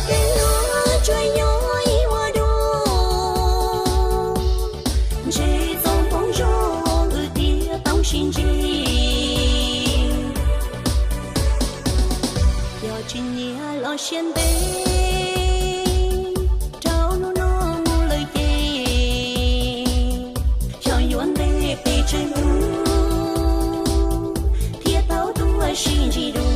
Peb lub tsuas nyob ib vuag dua, ntshe txoj moo zoo wb thiaj tau sib ntsib. Yog tsis nyiam los siab ntev, rau hnub no mus lawm ces, xyov yuav ntev pes tsawg hnub thiaj tau tuaj sib ntsib dua.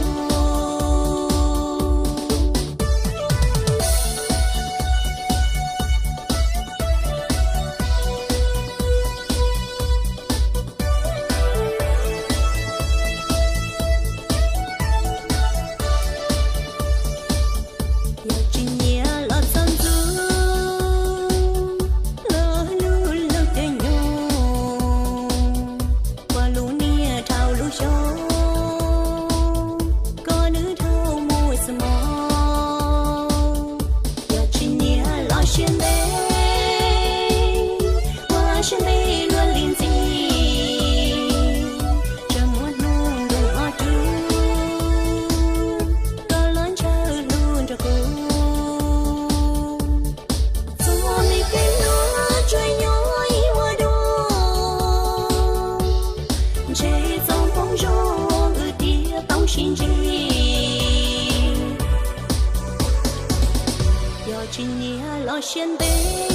Yog tsis nyiam los txhob ntxub, los hlub lub caij nyoog, ua lub niag dhau lub xyoo, kom nws dhau mus xwb mog. Yog tsis nyiam los siab ntev, ua siab ntev luag li ntxi, tsam muaj hnub ntuj hmo rub, koj los ntshaw hlub nrog kuv. Txoj me kev hlub tsuas nyob ib vuag dua, ntshe txoj moo zoo wb thiaj tau sib ntsib. Yog tsis nyiam los siab ntev,